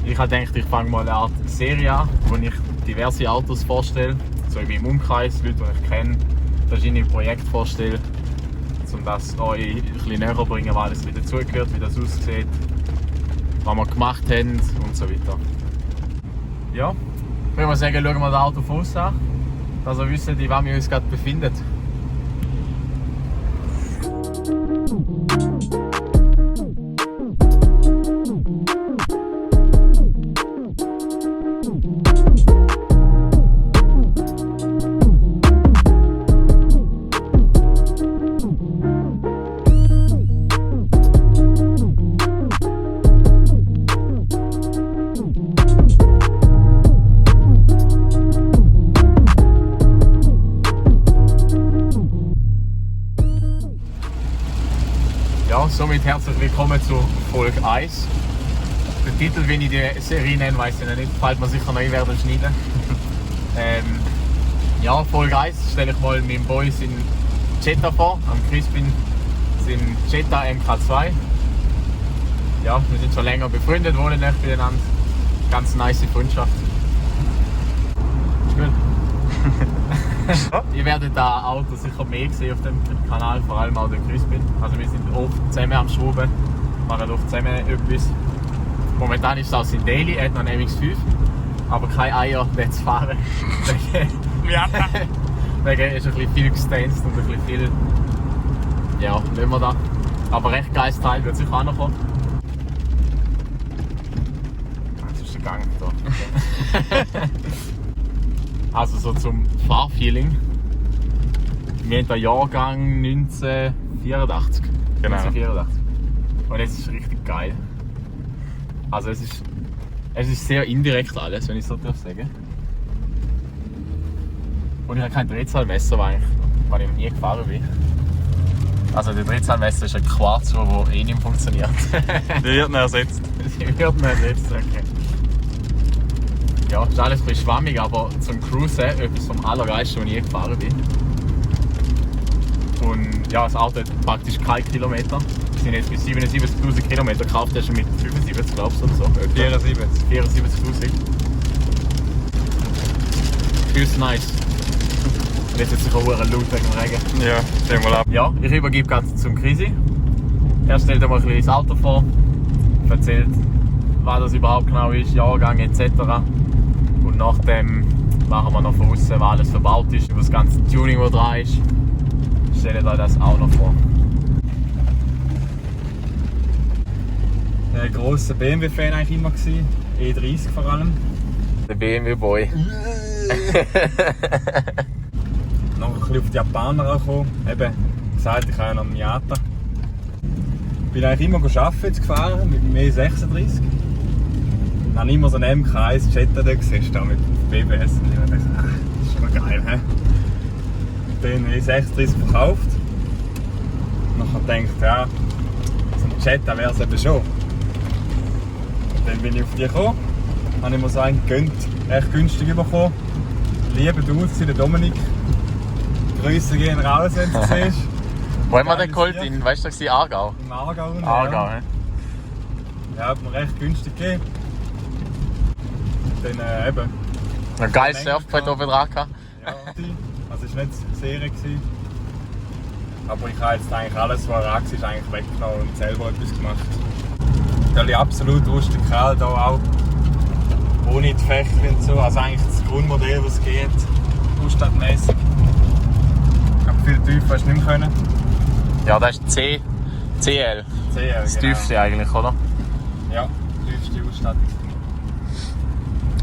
Ich habe gedacht, ich fange mal eine Art Serie an, wo ich diverse Autos vorstelle, so in meinem Umkreis, Leute, die ich kenne, verschiedene Projekte vorstelle, um das euch ein bisschen näher zu bringen, was alles wieder dazugehört, wie das aussieht, was wir gemacht haben und so weiter. Ja, ich würde mal sagen, schauen wir das Auto von uns an, dass ihr wisst, in was wir uns gerade befinden. Ja, somit herzlich willkommen zu Folge 1. Der Titel, wie ich die Serie nenne, weiss ich noch nicht, fällt mir sicher noch ein, werden schneiden. Ja, Folge 1 stelle ich mal meinem Boy seinen Jetta vor, am Crispin seinen Jetta MK2. Ja, wir sind schon länger befreundet, wohnen nicht miteinander. Ganz nice Freundschaft. Ist gut. Ihr werdet das Auto sicher mehr sehen auf dem Kanal, vor allem auch den Crispin. Also wir sind oft zusammen am Schrauben, machen oft zusammen etwas. Momentan ist es auch sein Daily, er hat noch einen MX-5, aber keine Eier, den zu fahren. Wegen ist ein bisschen viel gestanzt und ein bisschen viel... Ja, lassen wir da. Aber recht geiles Teil, wird sicher auch noch kommen. Das ist der Gang da. Also so zum Fahrfeeling. Wir haben den Jahrgang 1984. Genau. 1984. Und es ist richtig geil. Also es ist sehr indirekt alles, wenn ich so darf sagen. Und ich habe kein Drehzahlmesser, weil ich noch nie gefahren bin. Also der Drehzahlmesser ist ein Quarzuhr, der nicht funktioniert. Der wird noch ersetzt. Die wird noch ersetzt, okay. Ja, ist alles ein bisschen schwammig, aber zum Cruisen etwas vom Allergeilsten, was ich je gefahren bin. Und ja, das Auto hat praktisch keine Kilometer. Wir sind jetzt bei 77'000 Kilometer, gekauft hast du mit 75, glaubst du, oder so? 74. 74'000. Fühl's nice. Und jetzt ist sicher auch ein laut wegen dem Regen. Ja, stell mal ab. Ja, ich übergebe gerade zum Krisi. Er stellt einmal ein bisschen das Auto vor, erzählt, was das überhaupt genau ist, Jahrgang etc. Und nachdem machen wir noch von außen, was alles verbaut ist, über das ganze Tuning, das dran ist. Stellen euch das auch noch vor. Ein grosser BMW-Fan eigentlich immer gewesen. E30 vor allem. Der BMW-Boy. Noch ein bisschen auf die Japaner gekommen. Eben, gesagt, ich habe ja noch einen Miata. Bin eigentlich immer arbeiten jetzt gefahren mit dem E36. Dann habe ich immer so einen MK1 Jetta da gesehen, da mit BBS. Und ich dachte, das ist schon geil, hä? Den E36 verkauft. Und dann gedacht, ja, so ein Jetta wäre es eben schon. Und dann bin ich auf die gekommen, habe ich mir so einen gegönnt, echt günstig bekommen. Liebe du, der Dominik. Grüße gehen raus, wenn du es siehst. Wo haben wir den geholt? In, weißt du, in Aargau? Im Aargau. Aargau, hä? Ja, hat mir recht günstig gegeben. Und dann eben. Ein geiles Surfbrett oben dran gehabt. Ja, also es war nicht Serie. Aber ich habe jetzt eigentlich alles, was dran war, eigentlich weggenommen und selber etwas gemacht. Der absolut rustikal hier auch. Ohne die Fächer und so. Also eigentlich das Grundmodell, das geht. Ausstattmäßig. Aber viel tiefer hast du nicht mehr können. Ja, das ist CL. CL, Das genau. tiefste eigentlich, oder? Ja, tiefste Ausstattung.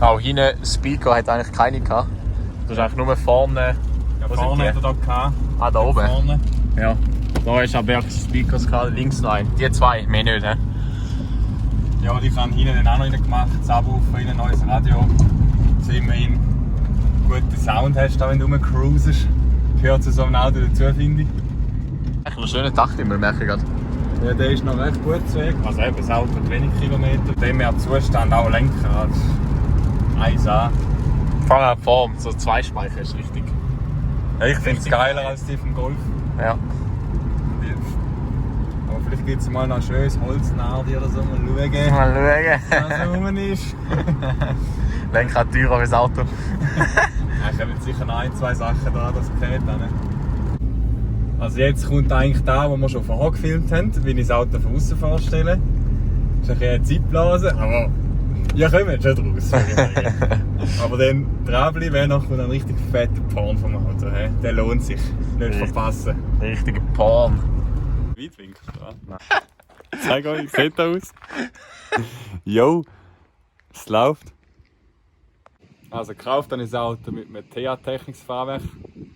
Auch hinten Speaker hat eigentlich keine gehabt. Das ist eigentlich nur vorne. Ja, Wo vorne sind hat er da gehabt. Ah, da oben. Vorne. Ja. Da ist aber auch Speakers gehabt, links noch ein. Die zwei, mehr nicht, hä? Ja, die haben hinten dann auch noch rein gemacht. Subwoofer rein, neues Radio. Dass du immerhin guten Sound hast, wenn du rumcruisest. Gehört zu so einem Auto dazu, finde ich. Echt ein schöner Dachhimmel, merke ich gerade. Ja, der ist noch recht gut zu Weg. Also eben, das Auto hat wenig Kilometer. Dem her Zustand auch Lenkrad. 1A. Vor allem die Form, so zwei Speicher ist richtig. Ja, ich finde es geiler als die vom Golf. Ja. Aber vielleicht gibt es mal noch ein schönes Holznardi oder so. Mal schauen, Mal schauen. was rum ist. Lenkrad teurer als das Auto. Ja, kommen sicher noch ein, zwei Sachen da, das Gerät an. Also jetzt kommt eigentlich da, wo wir schon vorher gefilmt haben, wie ich das Auto von außen vorstelle. Das ist ein bisschen eine Zeitblase, aber ja, kommen schon draus. Aber dann dranbleiben, noch kommt ein richtig fetter Porn vom Auto. He? Der lohnt sich, nicht verpassen. Richtiger Porn. Weitwinkel, ja. Zeig euch, wie sieht das aus? Jo, es läuft. Also gekauft habe ich das Auto mit einem TA-Technics-Fahrwerk.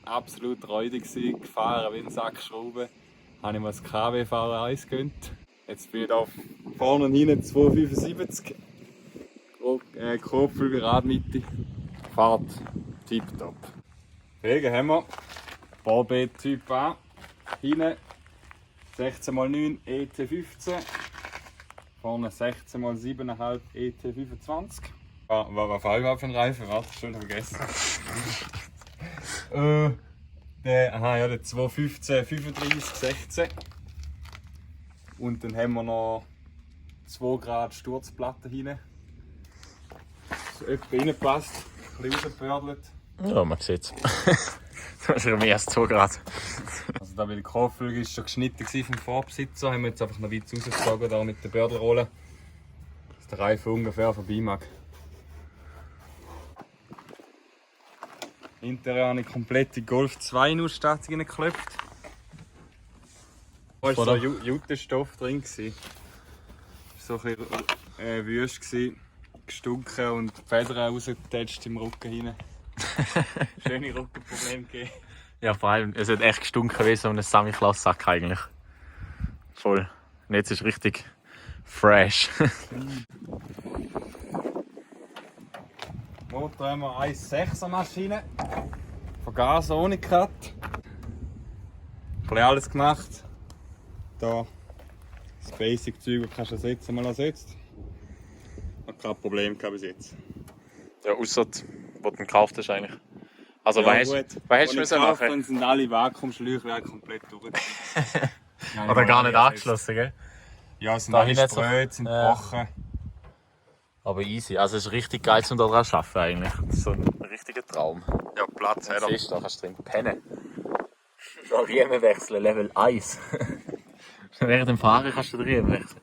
Absolut räudig gewesen, gefahren wie ein Sack Schrauben. Habe ich mir das KW VR1 gegönnt. Jetzt bin ich da vorne und hinten 275. Kotflügel, Radmitte. Fahrt tipptopp. Felgen haben wir. Baubeet Typ A. Hinten 16x9 ET15. Vorne 16x7,5 ET25. Was war überhaupt für ein Reifen? Warte, schon vergessen. Der 215, 35, 16. Und dann haben wir noch 2 Grad Sturzplatte hinten. So etwa reinpasst, ein bisschen rausgebördelt. Ja, man sieht es. Das ist mehr als 2 Grad. Also da, weil der Kotflügel schon geschnitten war vom Vorbesitzer, haben wir jetzt einfach noch weit rausgezogen da mit der Bördelrolle, dass der Reifen ungefähr vorbei mag. Hinterher habe ich komplett die Golf 2 Ausstattung geklopft. Da war so Jutestoff drin. Es war so ein bisschen wüst, gestunken und die Federn rausgetatscht im Rücken hinein. Schöne Rückenprobleme gegeben. Ja, vor allem, es hat echt gestunken wie so ein Samichlaus-Sack eigentlich. Voll. Und jetzt ist richtig fresh. Motor haben wir 1,6er Maschine. Vergaser ohne Cut. Alles gemacht. Da das Basic-Zeug, das kannst du ersetzen, mal ersetzt. Hat kein Problem gehabt bis jetzt. Ja, ausser wo du ihn gekauft hast eigentlich. Also Ja, weißt gut. du, was hättest du machen? Dann sind alle Vakuumschläuche komplett durch. Oder gar nicht angeschlossen, gell? Ja, es sind Da alle hinten so- Spröte, sind gebrochen. Aber easy. Also es ist richtig geil, um da dran zu arbeiten eigentlich. Das ist so ein richtiger Traum. Ja, Platz hat er. Siehst du, da kannst du drin pennen. So Riemen wechseln, Level 1. Während dem Fahren kannst du den Riemen wechseln.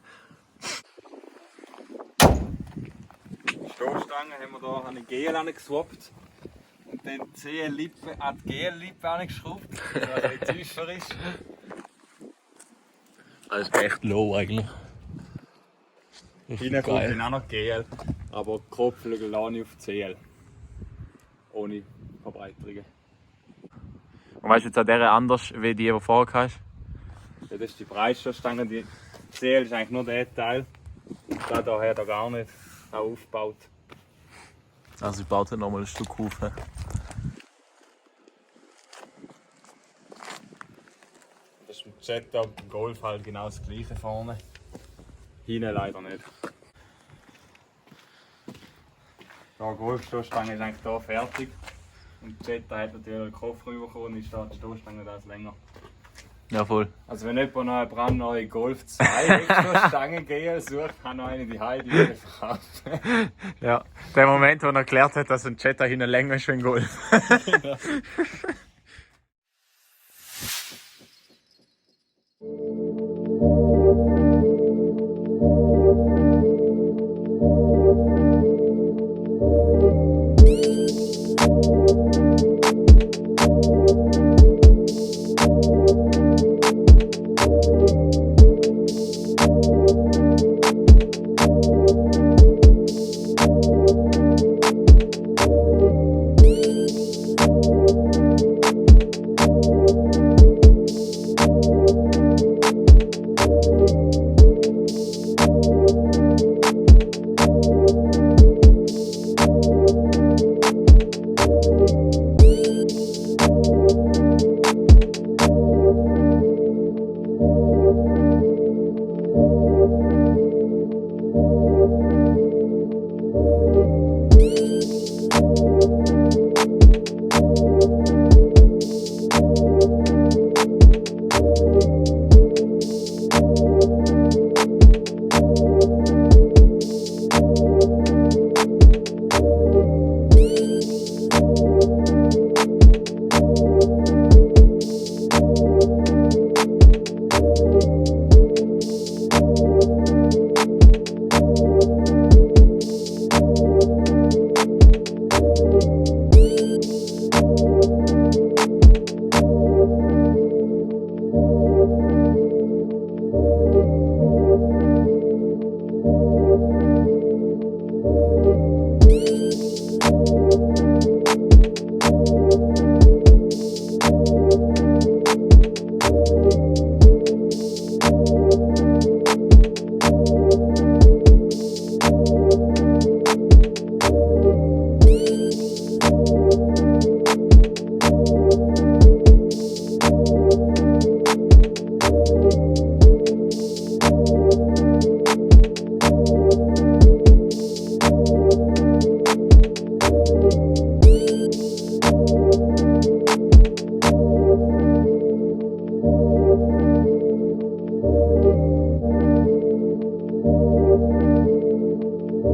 Stoßstange haben wir da an die GL angeswappt. Und dann die CL-Lippe an die GL-Lippe angeschraubt, dass er ein bisschen tiefer ist. Das ist echt low eigentlich. Hinten kommt dann auch noch GL, aber die Kotflügel lasse ich auf CL. Ohne Verbreiterungen. Und weißt du jetzt an dieser anders wie die vorher hast? Ja, das ist die Breitstoßstange. Die CL ist eigentlich nur der Teil. Und da daher da gar nicht auch aufgebaut. Also ich baue nochmal ein Stück auf. Das ist mit Jetta und dem Golf halt genau das gleiche vorne. Hinten leider nicht. Die Golfstoßstange ist eigentlich hier fertig. Und die Jetta hat natürlich den Koffer bekommen und ist da die Stoßstange das länger. Ja, voll. Also wenn jemand noch eine brandneue Golf 2 Elektrostange gehen sucht, kann noch eine die Heidi verkaufen. Ja, der Moment, wo er erklärt hat, dass ein Jetta hinten länger ist wie ein Golf.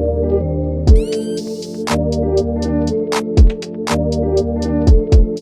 Ciao.